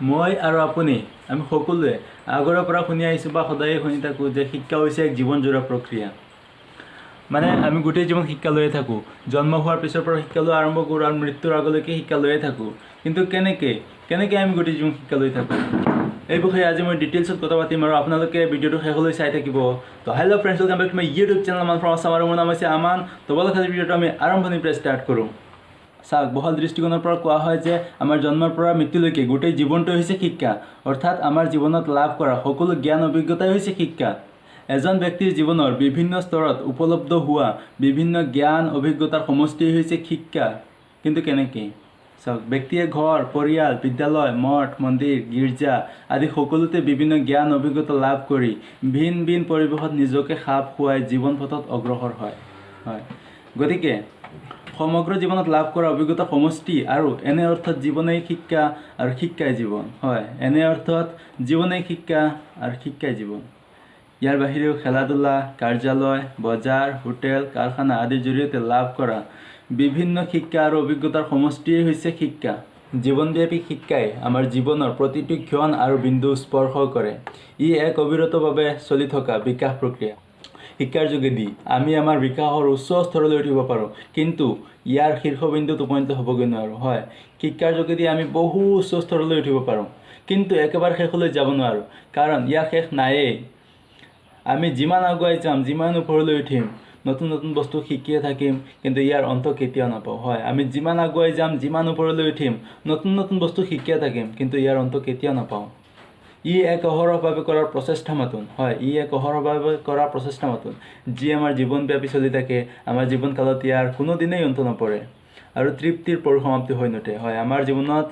মই আৰু আপুনি আমি সকলোৱে আগৰে পৰা শুনি আহিছোঁ বা সদায়ে শুনি থাকোঁ যে শিক্ষা হৈছে এক জীৱনজোৰা প্ৰক্ৰিয়া। মানে আমি গোটেই জীৱন শিক্ষা লৈয়ে থাকোঁ, জন্ম হোৱাৰ পিছৰ পৰা শিক্ষা লোৱা আৰম্ভ কৰোঁ আৰু মৃত্যুৰ আগলৈকে শিক্ষা লৈয়ে থাকোঁ। কিন্তু কেনেকৈ কেনেকৈ আমি গোটেই জীৱন শিক্ষা লৈ থাকোঁ, এই বিষয়ে আজি মই ডিটেইলছত কথা পাতিম আৰু আপোনালোকে ভিডিঅ'টো শেষলৈ চাই থাকিব। তো hello friends, welcome back to my YouTube channel Aman from Assam আৰু মোৰ নাম হৈছে আমান। তো বলক, আজি ভিডিঅ'টো আমি আৰম্ভণিৰ পৰা ষ্টাৰ্ট কৰোঁ। চাওক, বহল দৃষ্টিকোণৰ পৰা কোৱা হয় যে আমাৰ জন্মৰ পৰা মৃত্যুলৈকে গোটেই জীৱনটোৱে হৈছে শিক্ষা, অৰ্থাৎ আমাৰ জীৱনত লাভ কৰা সকলো জ্ঞান অভিজ্ঞতাই হৈছে শিক্ষা। এজন ব্যক্তিৰ জীৱনৰ বিভিন্ন স্তৰত উপলব্ধ হোৱা বিভিন্ন জ্ঞান অভিজ্ঞতাৰ সমষ্টি হৈছে শিক্ষা। কিন্তু কেনেকৈ? চাওক, ব্যক্তিয়ে ঘৰ, পৰিয়াল, বিদ্যালয়, মঠ, মন্দিৰ, গীৰ্জা আদি সকলোতে বিভিন্ন জ্ঞান অভিজ্ঞতা লাভ কৰি ভিন ভিন পৰিৱেশত নিজকে খাপ খুৱাই জীৱন পথত অগ্ৰসৰ হয়। গতিকে সমগ্ৰ জীৱনত লাভ কৰা অভিজ্ঞতাৰ সমষ্টি আৰু এনে অৰ্থত জীৱনেই শিক্ষা আৰু শিক্ষাই জীৱন। হয়, এনে অৰ্থত জীৱনেই শিক্ষা আৰু শিক্ষাই জীৱন। ইয়াৰ বাহিৰেও খেলা ধূলা, কাৰ্যালয়, বজাৰ, হোটেল, কাৰখানা আদিৰ জৰিয়তে লাভ কৰা বিভিন্ন শিক্ষা আৰু অভিজ্ঞতাৰ সমষ্টিয়েই হৈছে শিক্ষা। জীৱনব্যাপী শিক্ষাই আমাৰ জীৱনৰ প্ৰতিটো ক্ষণ আৰু বিন্দু স্পৰ্শ কৰে। ই এক অবিৰতভাৱে চলি থকা বিকাশ প্ৰক্ৰিয়া। শিক্ষাৰ যোগেদি আমি আমাৰ বিকাশৰ উচ্চ স্তৰলৈ উঠিব পাৰোঁ, কিন্তু ইয়াৰ শীৰ্ষবিন্দুত উপনীত হ'বগৈ নোৱাৰোঁ। হয়, শিক্ষাৰ যোগেদি আমি বহু উচ্চ স্তৰলৈ উঠিব পাৰোঁ, কিন্তু একেবাৰে শেষলৈ যাব নোৱাৰোঁ, কাৰণ ইয়াৰ শেষ নায়েই। আমি যিমান আগুৱাই যাম, যিমান ওপৰলৈ উঠিম, নতুন নতুন বস্তু শিকিয়ে থাকিম, কিন্তু ইয়াৰ অন্ত কেতিয়াও নাপাওঁ। হয়, আমি যিমান আগুৱাই যাম, যিমান ওপৰলৈ উঠিম, নতুন নতুন বস্তু শিকিয়ে থাকিম, কিন্তু ইয়াৰ অন্ত কেতিয়াও নাপাওঁ। ই এক অহৰহভাৱে কৰাৰ প্ৰচেষ্টা মাথোন। হয়, ই এক অহৰহভাৱে কৰা প্ৰচেষ্টা মাথোন, যি আমাৰ জীৱনব্যাপী চলি থাকে। আমাৰ জীৱনকালত ইয়াৰ কোনোদিনেই অন্ত নপৰে আৰু তৃপ্তিৰ পৰিসমাপ্তি হৈ নুঠে। হয়, আমাৰ জীৱনত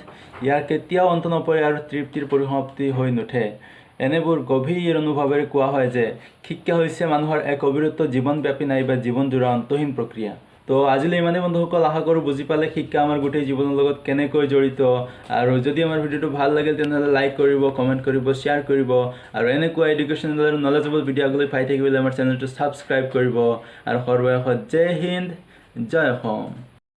ইয়াৰ কেতিয়াও অন্ত নপৰে আৰু তৃপ্তিৰ পৰিসমাপ্তি হৈ নুঠে। এনেবোৰ গভীৰ অনুভৱেৰে কোৱা হয় যে শিক্ষা হৈছে মানুহৰ এক অবিৰত জীৱনব্যাপী নাইবা জীৱনজোৰা অন্তহীন প্ৰক্ৰিয়া। তো আজিলৈ ইমানেই বন্ধুসকল, আশা কৰোঁ বুজি পালে শিক্ষা আমাৰ গোটেই জীৱনৰ লগত কেনেকৈ জড়িত। আৰু যদি আমাৰ ভিডিঅ'টো ভাল লাগিল, তেনেহ'লে লাইক কৰিব, কমেণ্ট কৰিব, শ্বেয়াৰ কৰিব আৰু এনেকুৱা এডুকেশ্যনেল আৰু নলেজেবল ভিডিঅ' আগলৈ পাই থাকিবলৈ আমাৰ চেনেলটো ছাবস্ক্ৰাইব কৰিব। আৰু সৰ্বশেষত জয় হিন্দ, জয় অসম।